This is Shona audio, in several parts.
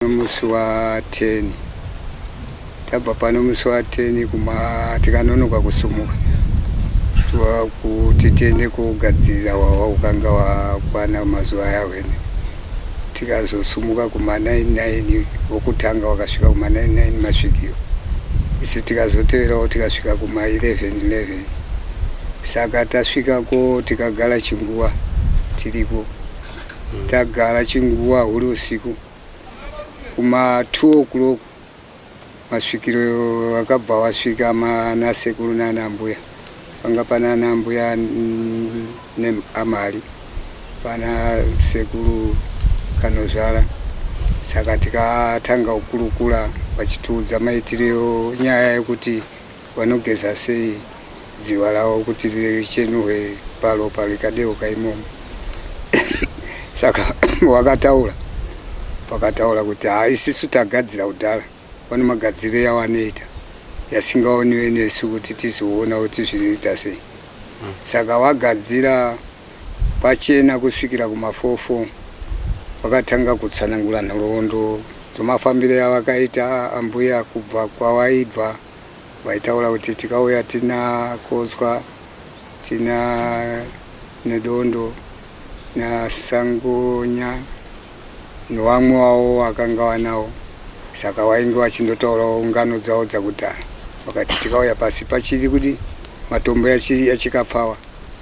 Musi wa 10 tabva pano musi wa 10 kuma tikanonoka kusumuka kuti tiende kugadzirira wawa ukanga wakwana mazuva ayahwene tikazosumuka kuma 99 wokutanga wakasvika kuma 99 masvikiro isu tikazoteverawo tikasvika kuma 11 11 saka tasvikako tikagara chinguva tiriko tagara chinguva huri usiku kuma 2 o'clock masvikiro akabva wasvika manasekuru nana mbuya panga pana ana mbuya amari pana sekuru kanozvara saka tikatanga kukurukura vachitiudza maitiro nyaya yekuti vanogeza sei dziva ravo kuti richenurwe paropa rikadeuka imomo saka wakataura vakataura kuti haa isisu tagadzira kudhara vane magadziriro yavanoita yasingaoniwe nesu kuti tizoona kuti zvinoita sei saka wagadzira pachena kusvikira kuma44 vakatanga kutsanangura nhoroondo dzomafambiro avakaita ambuya kubva kwawaibva Vaitaura kuti tikauya tina Kotswa, tina Nedondo naSangonya newamwe wavo wakanga wanawo saka wainge wachindotaurawo ngano dzavo dzakudhara vakati tikauya pasi pachiri kudi matombo yachikapfawa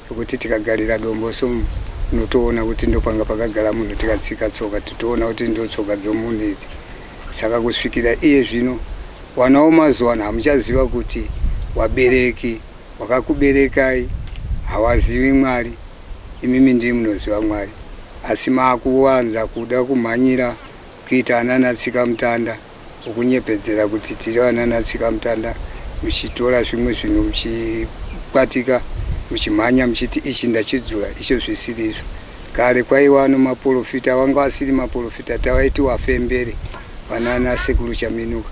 yokuti tikagarira dombo so unotoona kuti ndopanga pakagara munhu tikatsika tsoka titoona kuti ndotsoka dzomunhu idzi saka kusvikira iye zvino Wana wemazuva ano hamuchaziva kuti wabereki wakakuberekai hawazivi Mwari, imimi ndimi munoziva Mwari, asi maakuwanza kuda kumhanyira kuita anana tsikamutanda okunyepedzera kuti tiri anana tsikamutanda muchitora zvimwe zvinhu muchikwatika muchimhanya muchiti ichi ndachidzura icho zvisiri izvo. Kare kwaiwa nomaporofita wanga wasiri maporofita tawaiti wafembere vanana sekuru Chaminuka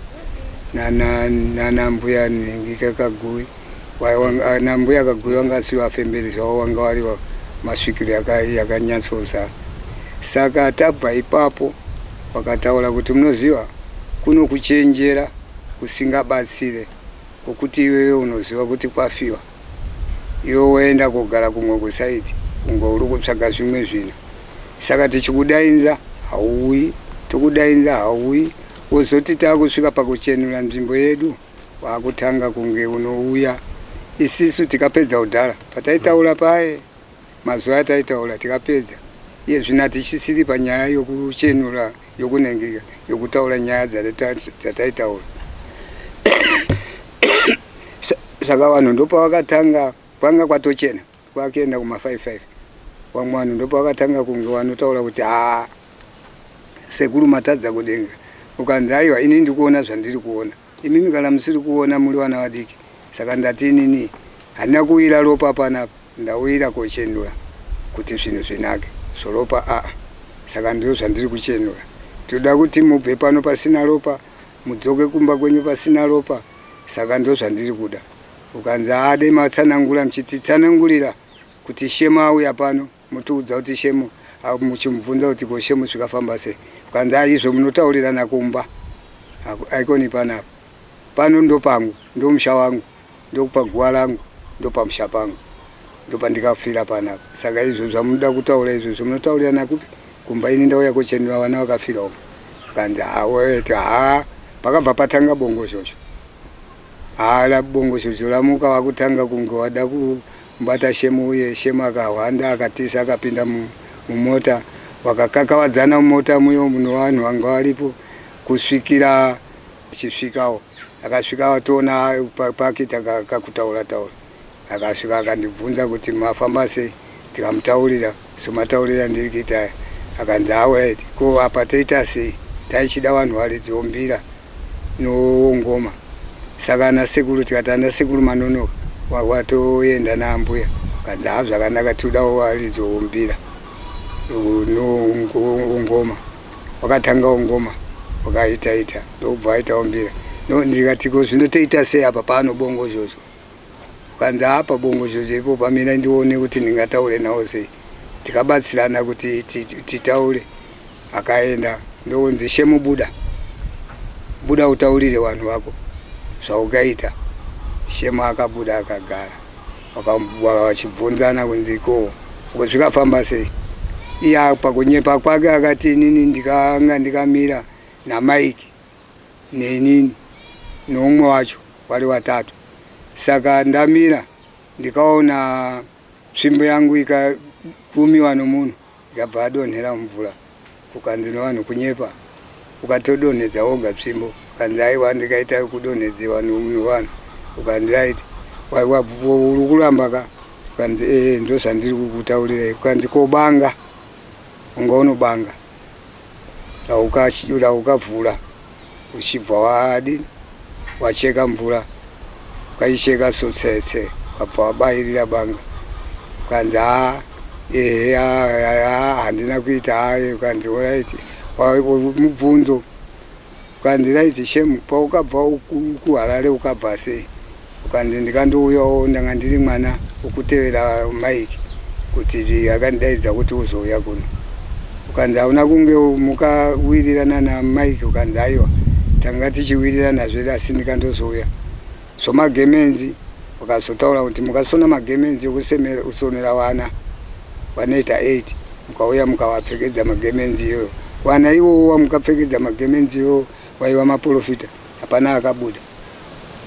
nana nana mbuya Nhingika Kaguvi na mbuya Kaguvi wanga asiri wafembere zvavo wanga wari masvikiro yakanyatsozara saka tabva ipapo vakataura kuti munoziva kuno kuchenjera kusingabatsire kwokuti iwewe unoziva kuti kwafiwa iwe woenda kogara kumwe kusaidi kunge uri kutsvaga zvimwe zvinhu saka tichikudainza hauuyi tokudainza hauuyi wozoti takusvika pakuchenura nzvimbo yedu wakutanga kunge unouya isisu tikapedza kudhara pataitaura paye mazuva ataitaura tikapedza iye zvino hatichisiri panyaya yokuchenura yokunengeka yokutaura nyaya dzataitaura saka vanhu ndopavakatanga kwanga kwatochena kwakuenda kuma 55 vamwe vanhu ndopavakatanga kunge vanotaura kuti haa sekuru matadza kudenga ukanzi aiwa ini ndikuona zvandiri kuona imimi kana musiri kuona muri vana vadiki saka ndati inini handina kuwira ropa panapa Ndauyira kochenura kuti zvinhu zvinake. Zvoropa aa saka ndizvo zvandiri kuchenura. Tinoda kuti mubve pano pasina ropa mudzoke kumba kwenyu pasina ropa saka ndozvandiri kuda. Ukanzi haa dai matsanangura muchititsanangurira kuti Shemu auya pano motiudza kuti Shemu muchimubvunza kuti ko Shemu zvikafamba sei. Ukanzi haa izvo munotaurirana kumba haikoni panapa. Pano ndopangu ndomusha wangu. Ndokupa guva rangu ndopamusha pangu ndopandikafira panapa saka izvo zvamunoda kutaura izvozvo munotaurirana kupi kumba ini ndauya kochenura vana vakafira umu kanzi hawet haa pakabva patanga bongozhozho haa bongozhozho ramuka vakutanga kunge wada kubata shemu uye shemu akahwanda akatiza akapinda mumota wakakakavadzana mumota muyo muno vanhu vanga varipo kusvikira Achisvikawo akasvika atoona pakuita kakutaura taura akasvika akandibvunza kuti mafamba sei tikamutaurira somataurira andiri kuita aya akanzi alright ko apa toita sei taichida vanhu varidzi wombira nowongoma saka ana sekuru tikati ana sekuru manonoka watoenda naambuya akanzi haa zvakanaka tinodawo varidzi wombira nowongoma Wakatangawo ngoma wakaita ita ndokubva waitawo mbira ndikati ko zvino toita sei apa pano bongozozo ukanzi apa bongozozo ipo pamira ndione kuti ndingataure nawo sei tikabatsirana kuti titaure akaenda Ndokunzi Shemu buda, buda utaurire vanhu vako zvaukaita. Shemu akabuda akagara, vachibvunzana kunzi ko zvikafamba sei. Iye apa kunyepa kwake akati inini ndikanga ndikamira naMike nenini noumwe wacho vari vatatu, saka ndamira ndikaona tsvimbo yangu ikagumiwa nomunhu ikabva adonhera mumvura. Kukanzi nevanhu kunyepa, ukatodonhedza woga tsvimbo. Ukanzi aiwa ndikaita kudonhedzewa nevanhu. Ukanzi right, uri kuramba ka? Ukanzi ee ndozvandiri kukutaurirai. Ukanzi ko banga, unga unobanga raukavhura uchibva wadini wacheka mvura ukaicheka sotsetse ukabva wabayirira banga. Ukanzi haa ehe haa handina kuita hayi. Ukanzi alright, mubvunzo. Ukanzi right Shemu, paukabva kuHarare ukabva sei? Ukanzi ndikandouyawo ndanga ndiri mwana wokutevera Mike kuti akandidaidza kuti uzouya kuno. Ukanzi hauna kunge mukawirirana naMike? Ukanzi aiwa tanga tichiwirirana zvedu asi ndikandozouya. Zvomagemenzi ukazotaura kuti mukasona magemenzi ekusonera vana vanoita 8 mukauya mukavapfekedza magemenzi iyoyo, vana ivovo vamukapfekedza magemenzi iyoyo vaiva maprofita, hapana akabuda.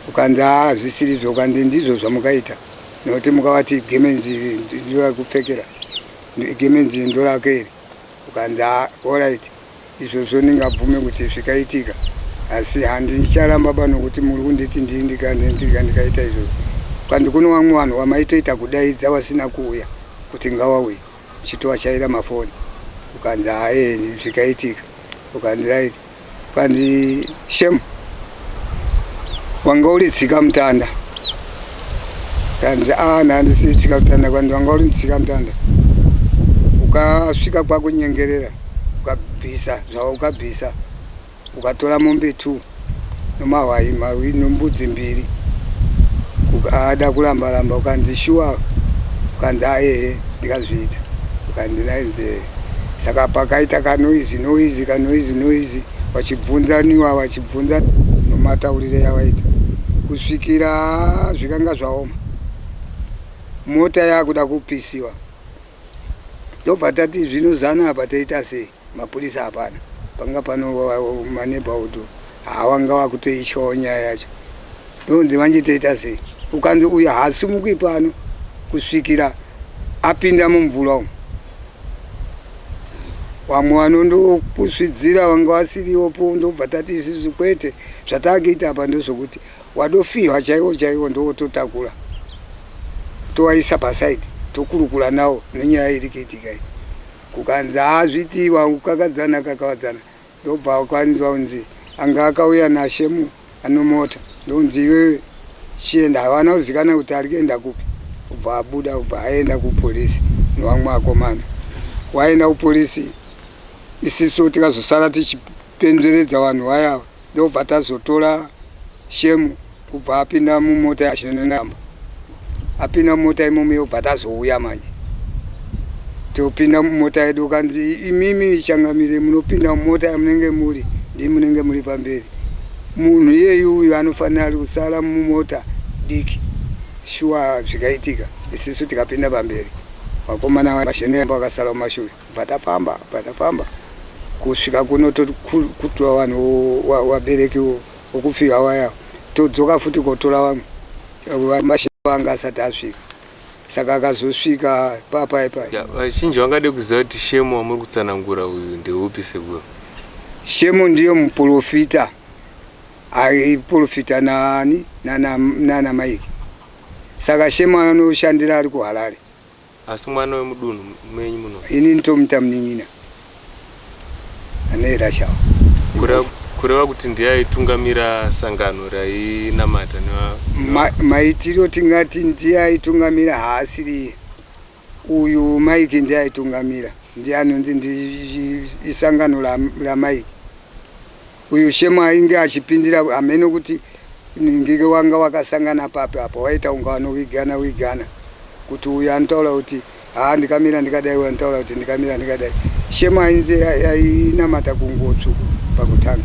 Ukanzi haa zvisirizvo. Ukanzi ndizvo zvamukaita nokuti mukavati gemenzi iri ndorakupfekera, gemenzi iri ndorake iri. Ukanzi haa alright, izvozvo ndingabvume kuti zvikaitika, asi handicharamba ba nokuti muri kunditi ndii ndikaita izvozvo. Ukanzi kuno vamwe vanhu vamaitoita kudaidza vasina kuuya kuti ngavauye, uchitovachaira mafoni. Ukanzi haye zvikaitika. Ukanzi right. Ukanzi Shemu wanga uri tsika mutanda. Kanzi a handisi tsika mutanda. Kanzi wanga uri tsika mutanda, ukasvika kwakunyengerera ukabvisa zvaukabvisa, ukatora mombe 2 nomahwai maviri nombudzi mbiri. Ada kuramba ramba. Ukanzi shuwa? Ukanzi aehe ndikazviita. Ukanzi nainzi saka pakaita kanoizi noizi kanoizi noizi, vachibvunzaniwa vachibvunza nomataurire yavaita kusvikira zvikanga zvaoma, mota yakuda kupisiwa. Ndobva tati zvino zana apa toita sei? Mapurisa hapana, panga pano maneighborhood hawanga wakutoityawo nyaya yacho. Ndonzi manje toita sei? Ukanzi uyu haasimuki pano kusvikira apinda mumvura umu. Vamwe vanondokusvidzira vanga vasiriwopo. Ndobva tati isusu kwete, zvatakuita apa ndozvokuti wadofiwa chaiwo chaiwo ndowototakura towaisa pasaidi, tokurukura nawo nenyaya iri kuitika iyi. Kukanzi haazviti wakakadzana kakawadzana. Ndobva kwanzwa kunzi anga akauya naShemu anomota, ndonzi iwewe chienda. Havana kuzikana kuti ari kuenda kupi. Ubva abuda, ubva aenda kupolisi nevamwe vakomana. Waenda kupolisi, isisu tikazosara tichipenzeredza vanhu vaya. Ndobva tazotora Shemu kubva apinda mumota yashenenamba, apinda mumota imomo, yobva tazouya manje topinda mumota yedu. Kanzi imimi changamire munopinda mumota yamunenge muri, ndi munenge muri pamberi, munhu iyeyu uyu anofanira ari kusara mumota diki. Shuwa zvikaitika, isisu tikapinda pamberi, vakomana vashenemba vakasara mumashure. Bva tafamba, bva tafamba kusvika kuno, tokutura vanhu vabereki vokufika vaya, todzoka futi kotora vamwe mashe vanga asati asvika. Saka akazosvika papai pai. Vazhinji vangade kuziva kuti Shemu wamuri kutsanangura uyu ndeupi sekuru? Shemu ndiyo muprofita aiprofita nani nana Mike. Saka Shemu anoshandira ari kuHarare. Asi mwana wemudunhu menyu muno? Ini ndotomuita munin'ina anoera shawa. Kureva kuti ndiye aitungamira sangano rainamata? Maitiro tingati ndiye aitungamira, haasiriye uyu. Mike ndiye aitungamira, ndiye anonzi isangano raMike. Uyu Shemu ainge achipindira hamene kuti ngike wanga wakasangana papi apo, waita kunga vanowigana wigana kuti uyu anotaura kuti haa ndikamira ndikadai, uyu anotaura kuti ndikamira ndikadai. Shemu ainzi ainamata kunguo tsvuku pakutanga.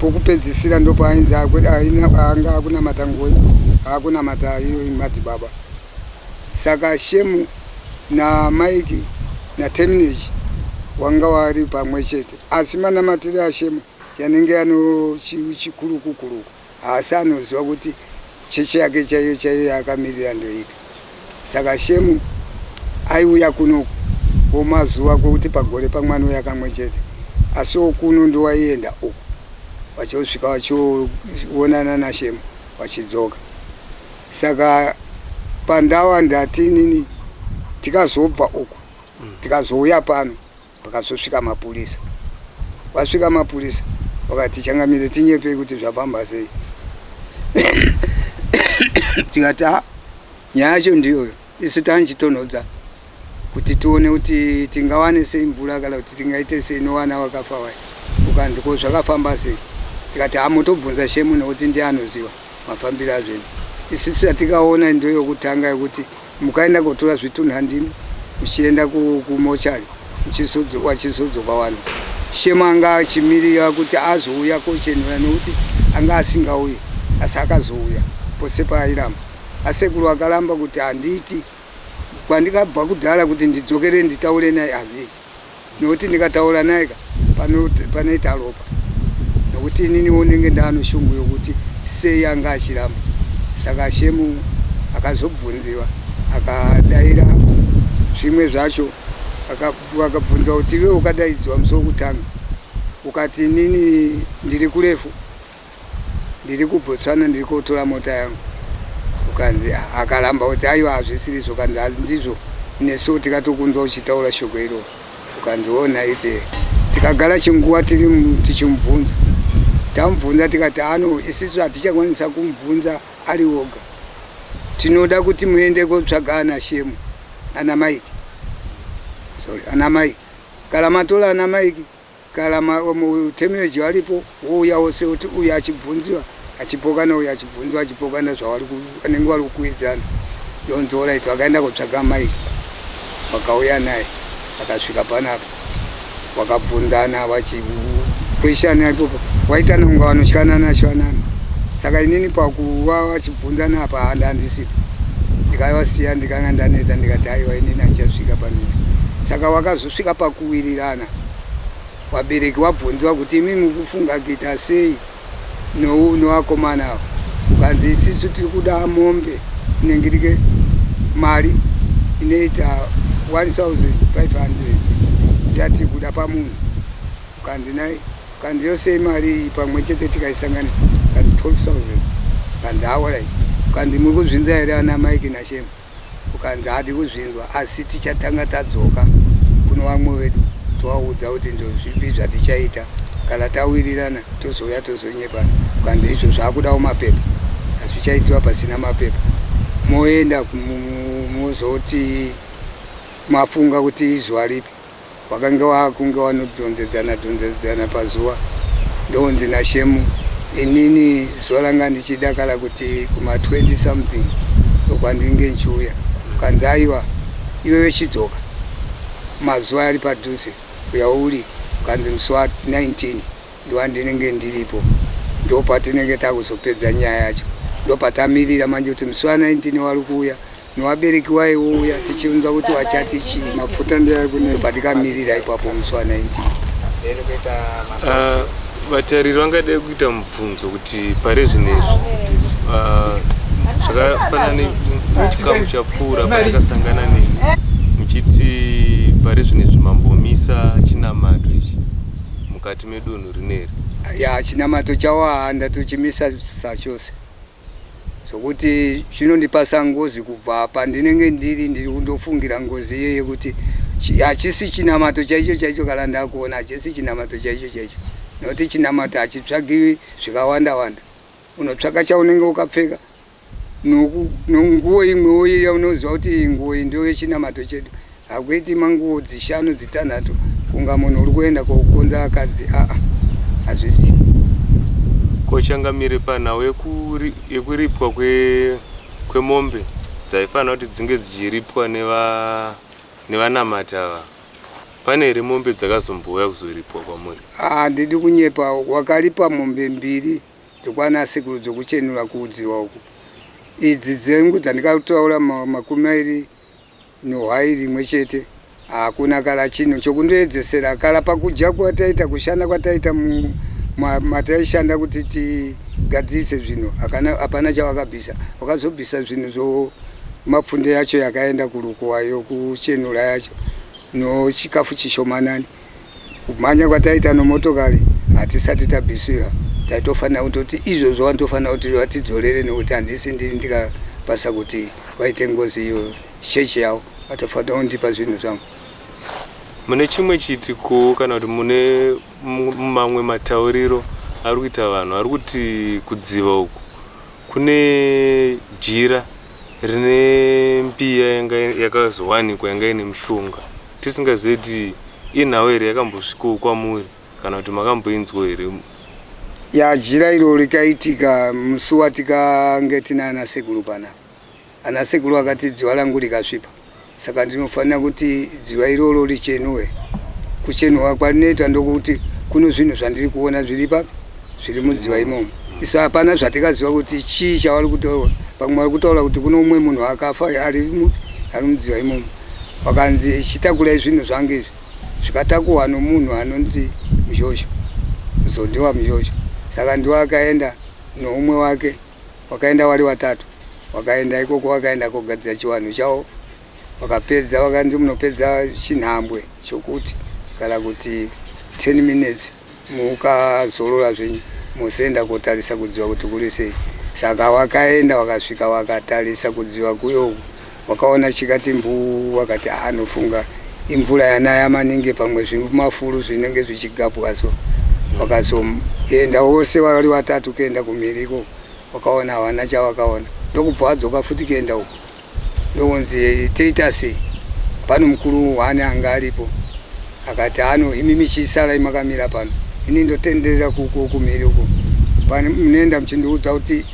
Pokupedzisira ndopaainzi anga akunamata nguo akunamata iyo madzibaba. Saka Shemu naMike naTerminage wanga wari pamwe chete. Asi manamatire aShemu yanenge yano chikuruku kuruku. Haasi anoziva kuti chechi yake chaiyo chaiyo yaakamirira ndoipi. Saka Shemu aiuya kuno kwomazuva kwokuti pagore pamwe anouya kamwe chete. Asiwo kuno ndowaienda uku vachosvika vachionana naShemu vachidzoka. Saka pandawa ndati inini tikazobva uku tikazouya pano pakazosvika mapurisa. Vasvika mapurisa vakati changamire tinyepei kuti zvafamba sei. Tikati ah, nyaya yacho ndiyoyo isu tanchitonhodza kuti tione kuti tingawane sei mvura kana kuti tingaite sei novana vakafa vaya. Ukanzi ko zvakafamba sei? Tikati ha motobvunza shemu nekuti ndiye anoziva mafambiro azvenu. Isisu yatikaona ndoyokutanga yekuti mukaenda kotora zvitunha ndimi muchienda kumochari wachizodzoka wano. Shemu anga achimirira kuti azouya kochenura nekuti anga asingauye asi akazouya pose paairamba. Asekuru akaramba kuti handiti kwandikabva kudhara kuti ndidzokere nditaure naye hazviiti nokuti ndikataura naye ka panoita ropa nokuti ininiwo ndinenge ndaano shungu yokuti sei anga achiramba. Saka Shemu akazobvunziwa akadaira zvimwe zvacho akabvunzwa kuti iwe ukadaidziwa musi wokutanga ukati inini ndiri kurefu ndiri kuBotswana ndiri kotora mota yangu ukanzi akaramba kuti aiwa hazvisirizvo kanzi ndizvo nesuwo tikatokunzwa uchitaura shoko iroro ukanzi ona ite tikagara chinguva tiri tichimubvunza tamubvunza tikati ano isisu hatichakwanisa kumubvunza ari woga tinoda kuti muende kotsvaga ana Shemu ana Mike sorry ana Mike kana matora ana Mike Kana terminology varipo wouya wose kuti uyu achibvunziwa achipokana uyu achibvunziwa achipokana zvavanenge vari kukuidzana ndonzi orit vakaenda kotsvaga mai vakauya naye akasvika panapa vakabvunzana vachikweshana ipopo waitana kunga vanotyanana tyanana saka inini pakuva vachibvunzana apa handandisipo ndikavasiya ndikanga ndaneta ndikati aiwa inini handichasvika panoita saka wakazosvika pakuwirirana Vabereki vabvunziwa kuti imi mukufunga kuita sei nevakomana ava, ukanzi isisu tiri kuda mombe inenge irike mari inoita 1500 yatiri kuda pamunhu ukanzi nai ukanzi yose imari iyi pamwe chete tikaisanganisa ukanzi 12000 ukanzi aorit ukanzi muri kuzvinza here ana Mike naShema Ukanzi haadi kuzvinzwa asi tichatanga tadzoka kuno vamwe vedu tovaudza kuti ndozvipi zvatichaita kana tawirirana tozouya tozonyepana. Ukanzi izvo zvakudawo mapepa hazvichaitiwa pasina mapepa moenda mozoti mafunga kuti izuva ripi. Wakange wakunge wanodhonzedzana dhonzedzana pazuva ndonzi naShemu inini zuva ranga ndichidakara kuti kuma 20 something ndokwandinge nchiuya ukanzi aiwa iwewe chidzoka mazuva ari padhuze uya uri ukanzi musi wa 19 ndowandinenge ndiripo ndopatinenge takuzopedza nyaya yacho ndopatamirira manje kuti musi wa 19 wari kuuya newabereki waye wouya tichiunzwa kuti wachati chii mapfuta ndeakunetsa patikamirira ipapo musi wa 19 ah, vatariri vangadai kuita mubvunzo kuti pari zvinezvi ah, zvakafanana nechikamu chapfuura patakasangana nemi muchiti pari zvinezvi mambomisa chinamato ichi mukati medunhu rineri ya chinamato chawahanda tochimisa sachose zvokuti zvinondipasa ngozi kubva pandinenge ndiri ndiri kundofungira ngozi iyoyo yekuti hachisi chinamato chaicho chaicho kana ndakuona hachisi chinamato chaicho chaicho nokuti chinamato hachitsvagiwi zvikawanda wanda unotsvaka chaunenge ukapfeka nonguwo imwewo iya unoziva kuti iyi nguwo iyi ndiyo yechinamato chedu hakuiti manguwo dzishanu dzitanhatu kunga munhu uri kuenda kokonza akadzi aa hazvisi ko changamire panhau yekuripwa kwemombe dzaifanira kuti dzinge dzichiripwa nevanamati ava. Pane here mombe dzakazombouya kuzoripwa kwamuri? Handidi kunyepa, wakaripa mombe mbiri dzokwana sekuru dzokuchenura kuudziwa uku. Idzi dzengu dzandikataura 20 nohwai rimwe chete hakuna kala chinhu chokundoedzesera kala pakudya kwataita kushanda kwataita mataishanda kuti tigadzirise zvinhu hapana chavakabvisa. Vakazobvisa zvinhu zvo mapfunde yacho yakaenda kurukuwa yokuchenura yacho nochikafu chishomanani. Kumhanya kwataita nomotokari hatisati tabvisira, taitofanira kutoti izvozvo vanotofanira kuti vatidzorere nekuti handisi ndini ndikapasa kuti vaite ngozi iyo chechi yavo vatofanira kundipa zvinhu zvangu. Mune chimwe chiitiko kana kuti mune mamwe matauriro ari kuita vanhu ari kuti kudziva uku kune jira rine mbiya yanga yakazowanikwa yanga ine mushonga tisingazive kuti inhau here yakambosvikawo kwamuri kana kuti makamboinzwa here? Ya, jira iro rikaitika musi watikange tina ana sekuru panapa. Ana sekuru akati dziwa rangu rikasvipa, saka ndinofanira kuti dziwa iroro richenuwe. Kuchenuwa kwarinoita ndokuti kuno zvinhu zvandiri kuona zviri pa zviri mudziwa imomo. Isu hapana zvatikaziva kuti chii chavari kutaura. Pamwe vari kutaura kuti kuno umwe munhu akafa ari mudziwa imomo. Vakanzi chitakurai zvinhu zvangu izvi, zvikatakuhwa nomunhu anonzi Muzhozho, Muzondiwa Muzhozho. Saka ndiwo akaenda noumwe wake, wakaenda wari watatu, wakaenda ikoko, wakaenda kogadzira chivanhu chavo. Wakapedza, wakanzi munopedza chinhambwe chokuti kana kuti 10 minutes mukazorora zvenyu mozoenda kotarisa kudziva kuti kuri sei. Saka wakaenda, wakasvika, wakatarisa kudziva kuyo, wakaona chikati mbuu, wakati anofunga imvura yanaya maningi, pamwe zvimafuru zvinenge zvichigabwa so. Wakazoenda wose vari watatu kuenda kumhiri ikoko, wakaona havana chavakaona, ndokubva wadzoka futi kuenda uko. Ndokunzi toita sei? Pano mukuru wani anga aripo akati ano imi michisarai makamira pano, ini ndotenderera kuko kumhiri uko, munoenda muchindiudza kuti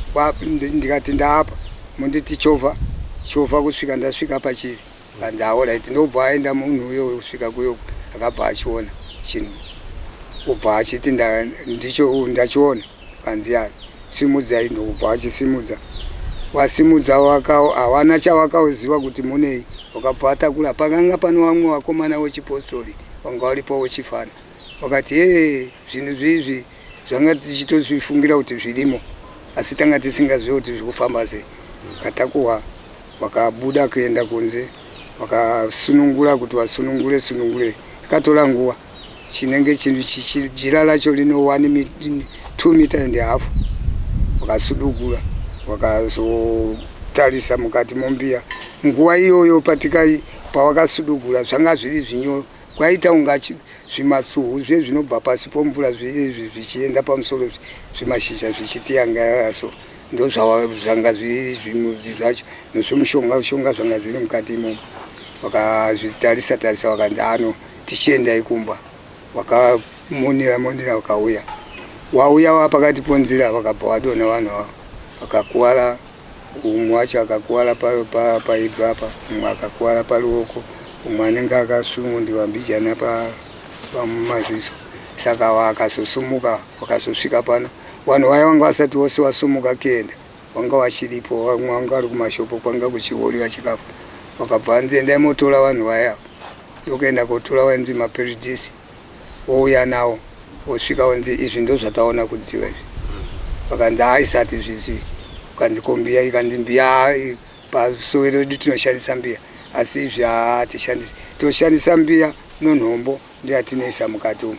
ndikati ndaapa monditi chovha chovha kusvika ndasvika pachiri. Kanzi alright, ndobva aenda munhu uyo kusvika kuyo, akabva achiona chinhu, ubva achiti ndicho ndachiona. Kanzi ya simudzai, ndokubva achisimudza. Wasimudza hawana chavakauziva kuti munei, wakabva atakura. Pakanga pano vamwe vakomana vechipostori vanga varipo vechifana, vakati ee zvinhu zviizvi zvanga tichitozvifungira kuti zvirimo, asi tanga tisingazivi kuti zviri kufamba sei. Katakuhwa, wakabuda kuenda kunze, wakasunungura kuti wasunungure sunungure, ikatora nguva chinenge chinhu jira racho rino 2 meter and half. Wakasudugura, wakazotarisa mukati mombiya. Nguva iyoyo patikai pawakasudugura zvanga zviri zvinyoro, kwaita unga zvimatsuhu zve zvinobva pasi pomvura zviizvi zvichienda pamusoro, zvimashizha zvichitiyangayaya, so ndo zvanga zviri zvimudzi zvacho nezvimushonga shonga zvanga zviri mukati imomo. Wakazvitarisa tarisa, wakanzi ano tichiendai kumba. Wakamonera monera, wakauya wauya wapakati ponzira, vakabva wadonha vanhu ava, vakakuwara. Umwe wacho akakuwara paibvi apa, umwe akakuwara paruoko, umwe anenge akasungundiwa mbijana pamumaziso. Saka vakazosumuka, vakazosvika pano, vanhu vaya vanga vasati vose vasumuka kuenda, vanga vachiripo, vamwe vanga vari kumashopo kwanga kuchioriwa chikafu. Vakabva vanzi endai motora vanhu vaya, ndokuenda kotora vainzi maperidhisi, wouya nawo, wosvika wanzi izvi ndo zvataona kudziva izvi. Vakanzi haisati zvizivi. Ukanzi ko mbiya? Ikanzi mbiya pasove redu tinoshandisa mbiya, asi izvi hatishandisi, toshandisa mbiya nonhombo ndoyatinoisa mukati umu.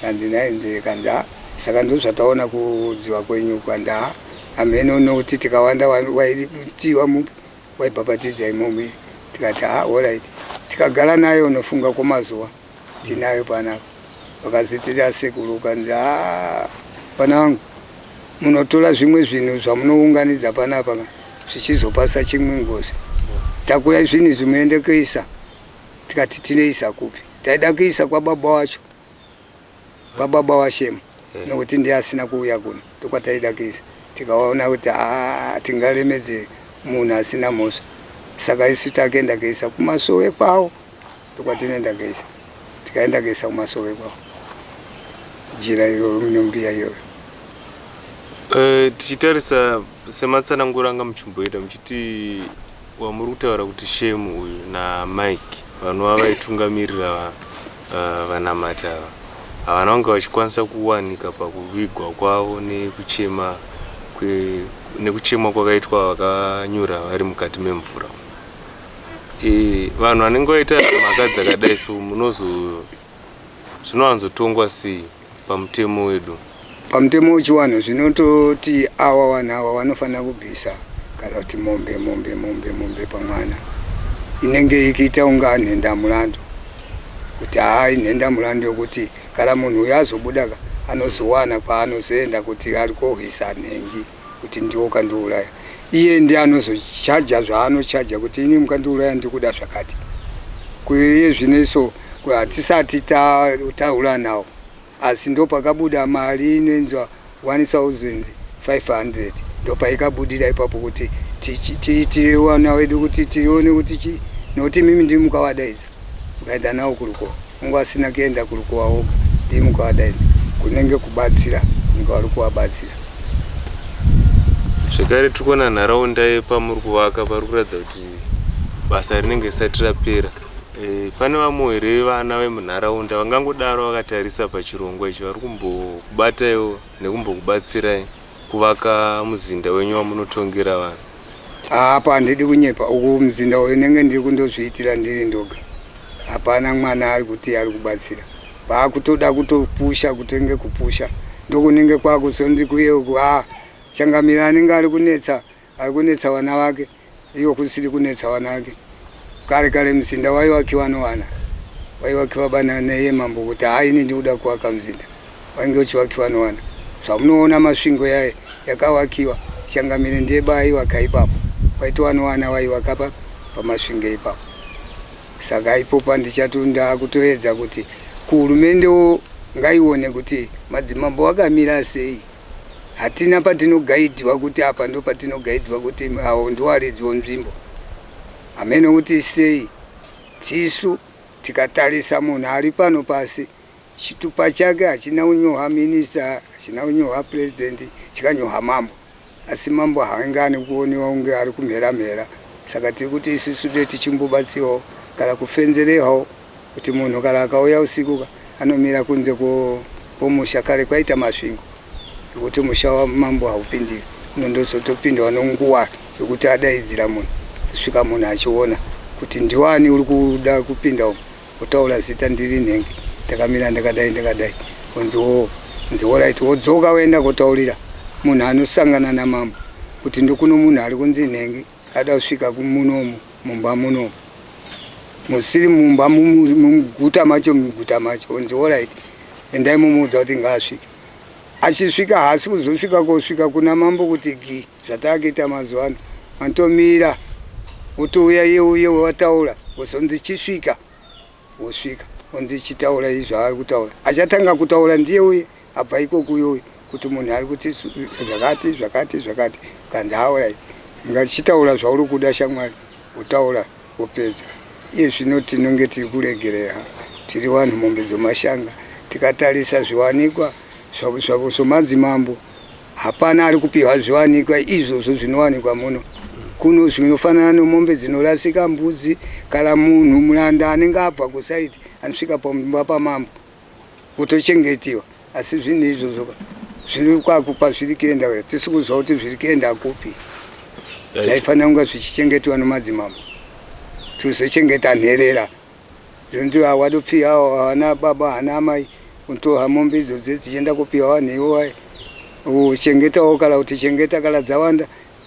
Kanzi nainzi kanzi ha saka ndo zvataona kudziva kwenyu. Kanzi ha hameno nokuti tikawanda waitiwa mupi waibhabhatidza imomo. Tikati ha alright, tikagara nayo unofunga kwemazuva tinayo panapa. Vakazitira asekuru, kanzi ha vana vangu, munotora zvimwe zvinhu zvamunounganidza panapa zvichizopasa chimwe ngozi, takurai zvinhu izvi muende kuisa. Tikati tinoisa kupi? Taida kuisa kwababa wacho, kwababa waShemu, nokuti ndiye asina kuuya kuno, ndokwataida kuisa. Tikaona kuti haa tingaremedze munhu asina mhosva, saka isu takuenda kuisa kumasowe kwavo, ndokwatinoenda kuisa. Tikaenda kuisa kumasowe kwavo jira iroro munombiya iyoyo. Tichitarisa sematsananguro anga muchimboita muchiti wamuri kutaura kuti Shemu uyu naMike vanova vaitungamirira vanamati ava havana kunge vachikwanisa kuwanika pakuvigwa kwavo nekuchema nekuchemwa kwakaitwa vakanyura vari mukati memvura. Vanhu vanenge vaita mhaka dzakadai so munozo zvinowanzotongwa sei pamutemo wedu? Pamutemo wechiwanhu zvinototi awa vanhu ava vanofanira kubvisa kana kuti mombe mombe mombe mombe pamwana inenge ikiita kunga nhendamulandu kuti haa inhendamulandu yokuti kana munhu uyo azobuda ka anozowana kwaanozoenda kuti ari kohwisa nhengi kuti ndiwo kandiuraya iye ndiye anozochaja zvaanochaja kuti ini mukandiuraya ndikuda zvakati kuiye zvino iso hatisati taura nawo asi ndopakabuda mari inoinzwa 1500 ndopaikabudira ipapo kuti tiitire wana wedu kuti tione kuti chi nokuti mimi ndimi mukavadaidza mukaenda nawo kurukowa unge asina kuenda kurukowa woga ndimi mukavadaidza kunenge kubatsira kunge vari kuvabatsira. Zvekare tiri kuona nharaunda yepamuri kuvaka pari kuratidza kuti basa rinenge risati rapera. Pane vamwe here vana vemunharaunda vangangodaro vakatarisa pachirongwa ichi vari kumbokubataiwo nekumbokubatsirai kuvaka muzinda wenyu wamunotongera vanhu? Apa handidi kunyepa, uku muzinda uyu ndenge ndiri kundozviitira ndiri ndoga. Hapana mwana ari kuti ari kubatsira. Paakutoda kutopusha kutenge kupusha ndokunenge kwakuzondi kuye uku ah changamire anenge ari kunetsa ari kunetsa vana vake Iwo kusiri kunetsa wanake. Kare kare muzinda waiwakiwa nowana. Waiwakiwa bana neye mambo kuti haa ini ndikuda kuwaka muzinda. Wainge uchiwakiwa nowana. Zvamunoona Masvingo yaye yakawakiwa Changamire ndiye baaiwaka ipapo. Waitova nowana waiwaka pa paMasvingo ipapo. Saka ipopa ndichati ndakutoedza kuti kuhurumendewo ngaione kuti madzimambo akamira sei. Hatina patinogaidhiwa kuti apa ndopatinogaidhiwa kuti awo ndiwaridzi wonzvimbo. Hameno kuti sei tisu tikatarisa munhu ari pano pasi chitupa chake hachina kunyohwa minista hachina kunyohwa president chikanyohwa mambo asi mambo haange ane kuonewa kunge ari kumhera mhera saka tiri kuti isusu dei tichimbobatsirwawo kana kufenzerewawo kuti munhu kana akauya usiku ka anomira kunze kwomusha kare kwaita Masvingo nekuti musha wamambo haupindiri unondozotopindwa nonguva yokuti adaidzira munhu kusvika munhu achiona kuti ndiwani uri kuda kupinda umu otaura zita ndiri nhengi ndakamira ndakadai ndakadai onzi wo nzi orit wodzoka woenda kotaurira munhu anosangana namambo kuti ndokuno munhu ari kunzi nhengi ada kusvika munomu mumba munomu musiri mumba muguta macho muguta macho onzi orit endai mumuudza kuti ngaasvike achisvika haasi kuzosvika kosvika kuna mambo kuti gi zvatakuita mazuva ano anotomira wotouya iye uye wataura wozonzi chisvika wosvika onzi chitaura izvi zvaari kutaura achatanga kutaura ndiye uye abva ikoko uye uye kuti munhu ari kuti zvakati zvakati zvakati kanzi haorai ngachitaura zvauri kuda shamwari wotaura wopedza iye zvino tinonge tiri kuregerera tiri vanhu mombe dzomashanga tikatarisa zviwanikwa zvomadzimambo Hapana ari kupihwa zviwanikwa izvozvo zvinowanikwa muno. Kuno zvinofanana nemombe dzinorasika, mbudzi kana munhu muranda anenge abva kusaidi anosvika pamumba pamambo otochengetiwa. Asi zvinhu izvozvo ka zviri kwaku kwazviri kuenda tisi kuziva kuti zviri kuenda kupi. Zvaifanira kunge zvichichengetiwa nemadzimambo tizochengeta nherera Dzinoti wadopfiha haana baba haana amai unotoha mombe idzodzi dzichienda kupiwa vanhu ivo vaye uchengetawo kana kuti chengeta kana dzawanda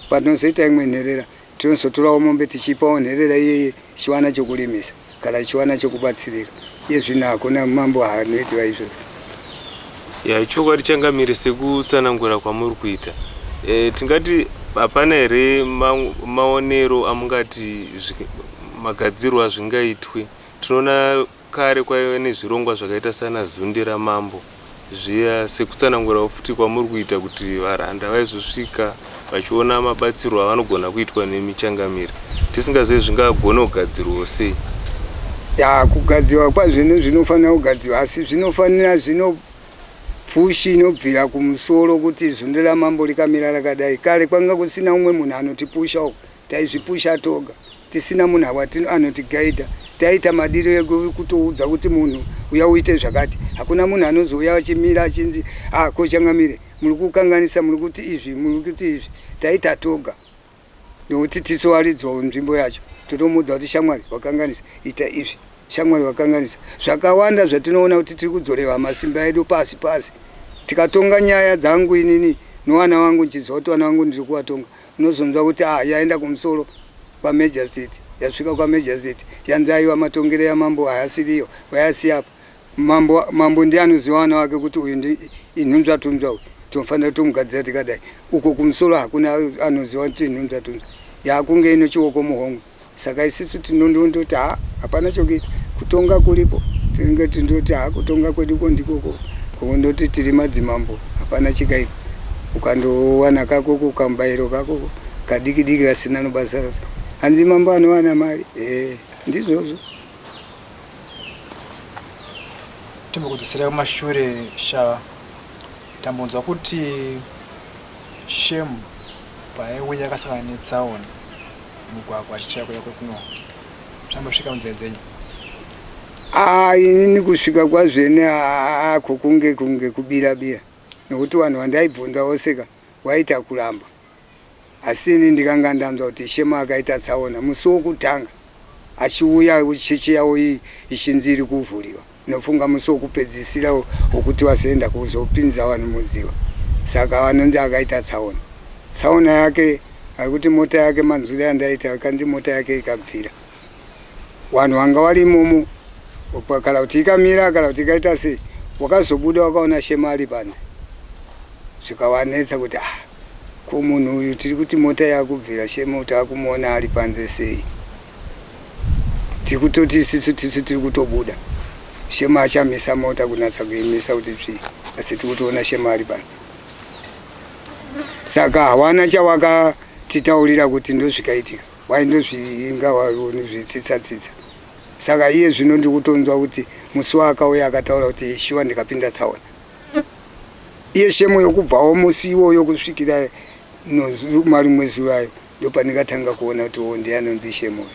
patinozoita imwe nherera tinozotorawo mombe tichipawo nherera iyeye ichiwana chokurimisa kana ichiwana chokubatsirika iye zvino hakuna mambo haanoitiwa izvozvo. Ya chokwadi changamire sekutsanangura kwamuri kuita e, tingati hapana here maonero amungati Magadzirwo azvingaitwe. Tinoona kare kwaive nezvirongwa zvakaita sana Zunde raMambo zviya sekutsanangurawo futi kwamuri kuita kuti varanda vaizosvika vachiona mabatsirwo avanogona kuitwa nemi changamire. Tisingazive zvingagone kugadzirwawo sei. Ya, kugadziwa kwazvino zvinofanira kugadziwa, asi zvinofanira zvino pushi inobvira kumusoro kuti zunde ramambo rikamira rakadai. Kare kwanga kusina umwe munhu anotipusha uku, taizvipusha toga tisina munhu anotigaidha. Taita madiro ekutoudza kuti munhu uya uite zvakati. Hakuna munhu anozouya achimira achinzi, ah, ko changamire, muri kukanganisa, muri kuti izvi, muri kuti izvi. Taita toga nokuti tisu waridzwawo nzvimbo yacho, totomuudza kuti shamwari wakanganisa, ita izvi, shamwari wakanganisa. Zvakawanda zvatinoona kuti tiri kudzoreva masimba edu pasi pasi. Tikatonga nyaya dzangu inini nowana wangu, nchiziva kuti vana vangu ndiri kuvatonga, unozonzwa kuti ah, yaenda kumusoro kwamagistrate, yasvika kwamagistrate, yanzi aiwa, matongero yamambo haasiriyo, wayasiya apa. Mambo, mambo ndiye anoziva vana vake kuti uyu ndi inhunzvatunzva, uyu tinofanira kutomugadzira tikadai. Uko kumusoro hakuna anoziva kuti inhunzvatunzva, yakunge ino chioko muhomwe. Saka isisu tinondoti ha, hapana chokuita, kutonga kuripo, tinenge tindoti ha, kutonga kweduko ndikoko kundoti tiri madzimambo, hapana chikaipa. Ukandowana kakoko kamubayiro kakoko kadiki diki kasina nobasa rose, hanzi mambo anowana mari. E, ndizvozvo. Timbokudzosera kumashure shava. Tambonzwa kuti Shemu paaiuya akasangana netsaona mugwagwa achichaya kuya kwekuno. Zvambosvika munzeve dzenyu? Ah, inini kusvika kwazvene ako kunge kunge kubira bira, nokuti vanhu vandaibvunza voseka waita kuramba. Asi ini ndikanga ndanzwa kuti Shema akaita tsaona musi wokutanga achiuya chechi yavo iyi ichinzi iri kuvhuriwa. Nofunga musi wokupedzisira wokuti vazoenda kuzopinza vanhu mudziva. Saka vanonzi akaita tsaona. Tsaona yake ari kuti mota yake, manzwiro andaita, akanzi mota yake ikabvira. Vanhu vanga vari imomo, kana kuti ikamira kana kuti ikaita sei, wakazobuda wakaona Shema ari panze. Zvikavanetsa kuti ah, ko munhu uyu tiri kuti mota yakubvira, Shema taakumuona ari panze sei? Tiri kutoti isisu tisu tiri kutobuda, Shema achamisa mota kunatsa kuimisa kuti tsvii, asi tiri kutoona Shema ari panze. Saka hawana chawakatitaurira kuti ndozvikaitika, waindozviinga zvitsitsa tsitsa. Saka iye zvino ndiri kutonzwa kuti musi waakauya akataura kuti shuwa ndikapinda tsaona. Iye Shemo yokubvawo musi iwoyo kusvikira marimwe zuro ayo, ndopandikatanga kuona kuti o, ndiye anonzi Shemo uyu.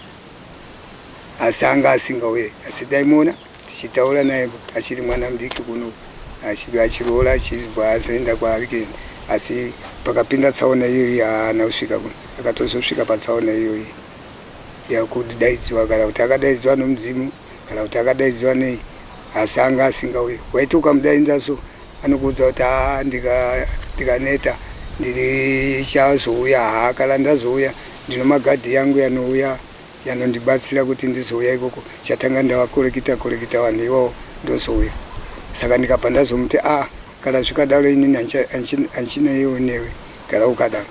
Asi anga asingauye, asi daimuona tichitaura naye achiri mwana mudiki kuno, achiroora, achibva azoenda kwaari kuenda. Asi pakapinda tsaona iyoyi haana kusvika kuno, akatozosvika patsaona iyoyi yakudaidziwa, kana kuti akadaidziwa nomudzimu kana kuti akadaidziwa nei, asi anga asingauye. Waiti ukamudaidza so, anokuudza kuti haa, ndikaneta ndiri chazouya, haa, kana ndazouya ndino magadhi yangu yanouya yanondibatsira kuti ndizouya ikoko, chatanga ndavakorekita korekita vanhu iwavo, ndozouya. Saka ndikabva ndazomuti a, kana zvikadaro inini hanchineiwo newe, gara ukadaro.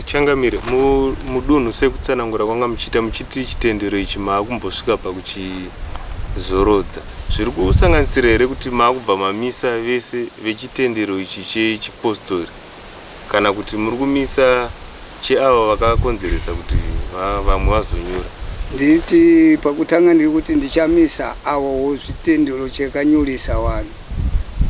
Changamire, mudunhu sekutsanangura kwanga muchiita muchiti chitendero ichi maakumbosvika pakuchizorodza, zviri kusanganisira here kuti maakubva mamisa vese vechitendero ichi chechipostori, kana kuti muri kumisa cheavo vakakonzeresa kuti vamwe vazonyura? Nditi pakutanga ndiri kuti ndichamisa avowo zvitendero chakanyurisa vanhu,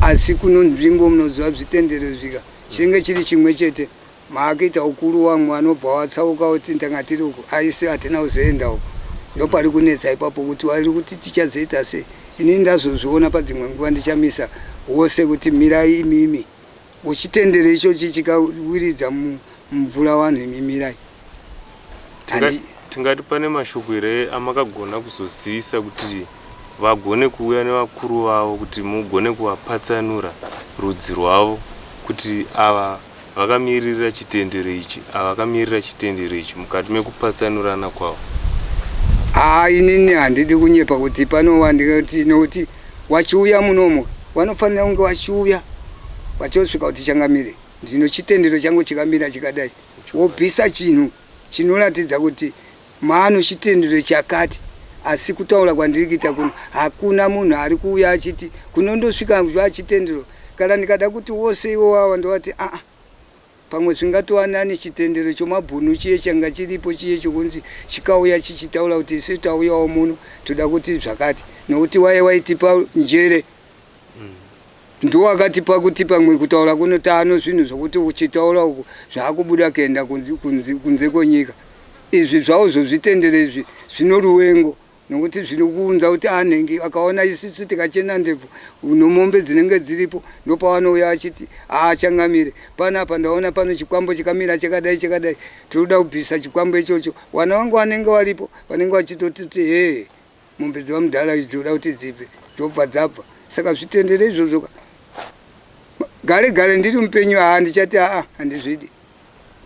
asi kuno nzvimbo munoziva zvitendero zvika chinenge chiri chimwe chete, maakuita ukuru, vamwe vanobva watsauka kuti ndanga tiri uku, aisi hatina kuzoenda uku. Ndopari kunetsa ipapo kuti vari kuti tichazoita sei. Inini ndazozviona padzimwe nguva ndichamisa wose kuti mirai imimi, uchitendero ichochi chikawiridza mumvura vanhu, imi mirai. Tingati pane mashoko here amakagona kuzozivisa kuti vagone kuuya nevakuru vavo, kuti mugone kuvapatsanura rudzi rwavo, kuti ava vakamirira chitendero ichi, ava vakamirira chitendero ichi, mukati mekupatsanurana kwavo? Haa, inini handidi kunyepa kuti pano ndikati, nokuti wachiuya munomo vanofanira kunge vachiuya vachosvika kuti changamire, ndino chitendero changu chikamira chikadai, wobvisa chinhu chinoratidza kuti maano chitendero chakati. Asi kutaura kwandiri kuita kuno, hakuna munhu ari kuuya achiti kunondosvika vachitendero. Kana ndikada kuti wose iwo wawa, ndovati aa. Pamwe zvingatova nani chitendero chomabhunu chiye changa chiripo chiye chokunzi chikauya chichitaura kuti isu tauyawo muno toda kuti zvakati nokuti waye waitipa njere ndiwo akatipa kuti pamwe kutaura kuno taano zvinhu zvokuti uchitaura uku zvaakubuda kuenda kunze kwenyika. Izvi zvawo zvozvitendero izvi zvino ruwengo nokuti zvinokuunza kuti anenge akaona isisu tikachena ndebvu nomombe dzinenge dziripo ndopavanouya vachiti haachangamire panapa ndaona pano chikwambo chikamira chakadai chakadai tinoda kubvisa chikwambo ichocho vana vangu vanenge varipo vanenge vachitotiti hee mombe dzevamudhara idzi dzoda kuti dzibve dzobva dzabva saka zvitendere izvozvo ka gare gare ndiri mupenyu haa ndichati aa handizvidi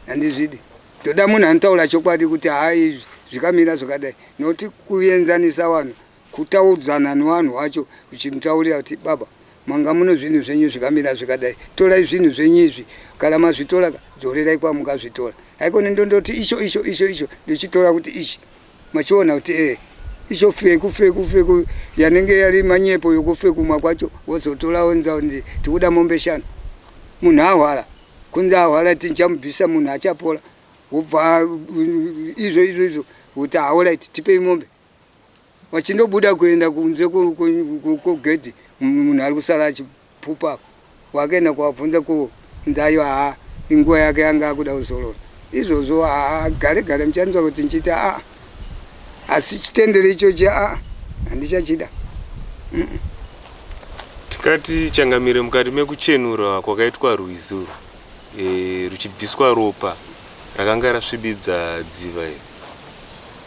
handizvidi toda munhu anotaura chokwadi kuti haa izvi zvikamira zvakadai nokuti kuenzanisa vanhu kutaudzana nevanhu wacho uchimutaurira kuti baba manga muno zvinhu zvenyu zvikamira zvikadai torai zvinhu zvenyu izvi kana mazvitora dzorerai kwamukazvitora haikoni ndondoti icho icho icho icho ndichitora kuti ichi machiona kuti ee icho feku feku feku yanenge yari manyepo yokufekumwa kwacho wozotora wonza kunzi tikuda mombe shanu munhu ahwara kunzi ahwara tichamubvisa munhu achapora wobva izvo izvo izvo kuti aorit tipei mombe vachindobuda kuenda kunze kugedhi munhu ari kusara achipupa apa wakaenda kuwabvunza ko nzayo haa inguva yake yanga akuda kuzorora izvozvo haa gare gare muchanzwa kuti ndichiita aa asi chitendero ichochi aa handichachida. Tikati changamire mukati mekuchenura kwakaitwa rwizi urwu e, ruchibviswa ropa rakanga rasvibidza dziva iri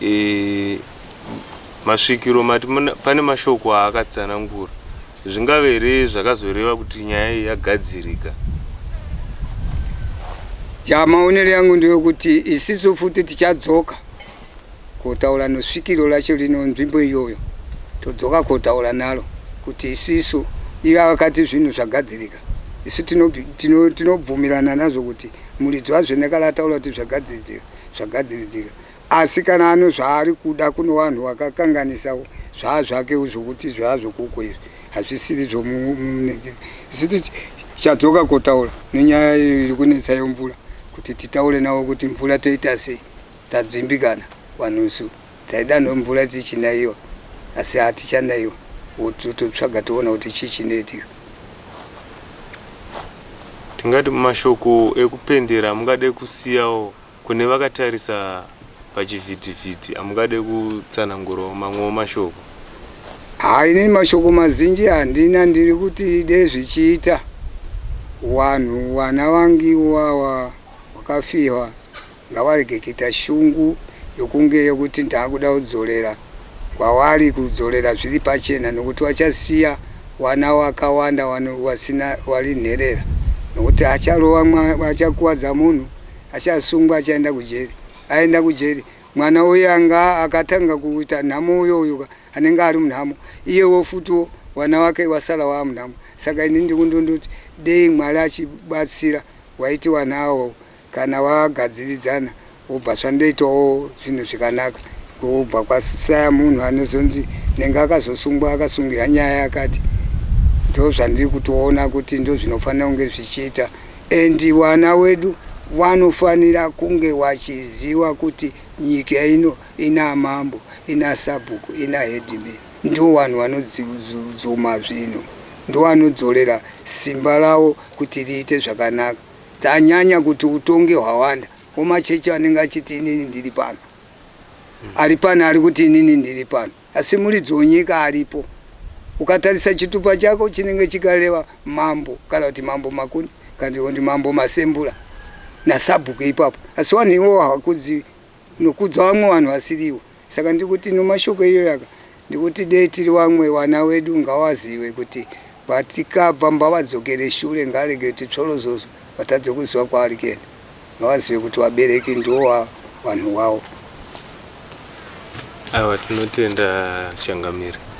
e, masvikiro mati pane mashoko aakatsanangura zvingave here zvakazoreva kuti nyaya iyi yagadzirika? Ya maonero yangu ndeyokuti isisu futi tichadzoka kotaura nosvikiro racho rino nzvimbo iyoyo todzoka kotaura naro kuti isisu iye akati zvinhu zvagadzirika isu tinobvumirana tino, tino nazvo kuti muridzi wazvo nekala ataura kuti zvagadziridzika zvagadziridzika asi kana ano zvaari kuda kuno vanhu vakakanganisa zvaa zvake zvokuti zvaa zvokuko izvi hazvisiri zvomunenge isu tichadzoka kotaura nenyaya iri kunetsa yemvura kuti titaure navo kuti mvura toita sei Tadzimbikana vanhu isu taida mvura dzichinaiwa asi hatichanaiwa totsvaga toona kuti chii chinoitika. Tingati mashoko ekupendera amungade kusiyawo kune vakatarisa pachivhitivhiti amungade kutsanangurawo mamwewo mashoko? Haa ini mashoko mazinji handina ndiri kuti dei zvichiita wanhu wana wangiwawa wakafiwa Ngavarege kuita shungu yokunge yokuti ndakuda kudzorera kwavari kudzorera zviri pachena nokuti vachasiya wana wakawanda wasina wari nherera nokuti acharova achakuvadza munhu achasungwa achaenda kujeri aenda kujeri mwana uyo anga akatanga kuita nhamo uyo uyu anenge ari munhamo iyewo futiwo wana wake wasara waa munhamo saka ini ndikundondoti dei mwari achibatsira waiti wana awo Kana wagadziridzana wobva zvandoitawo zvinhu zvikanaka kubva kwasaya munhu anozonzi nenge akazosungwa akasungira nyaya yakati ndozvandiri kutoona kuti ndozvinofanira kunge zvichiita and wana wedu wanofanira kunge wachiziwa kuti nyika ino ina mambo ina sabhuku ina headman ndo vanhu vanodzuma zvinhu ndovanodzorera simba ravo kuti riite zvakanaka Tanyanya kuti utongi hwawanda womachechi anenge achiti inini ndiri pano ari pano ari kuti inini ndiri pano asi muridzi wenyika aripo ukatarisa chitupa chako chinenge chikareva mambo kana kuti mambo makuni kana kuti mambo masembura nasabhuku ipapo asi vanhu ivovo havakudzivi nokudza vamwe vanhu vasirivo Saka ndikuti nomashoko iyoyaka ndikuti dei tiri vamwe vana vedu ngawazive kuti patikabva mbavadzokere shure ngarege kuti tsvorozozo vatadze kuziva kwavari kuenda ngavazive kuti vabereki ndiwo vanhu wavo. Aiwa tinotenda changamire.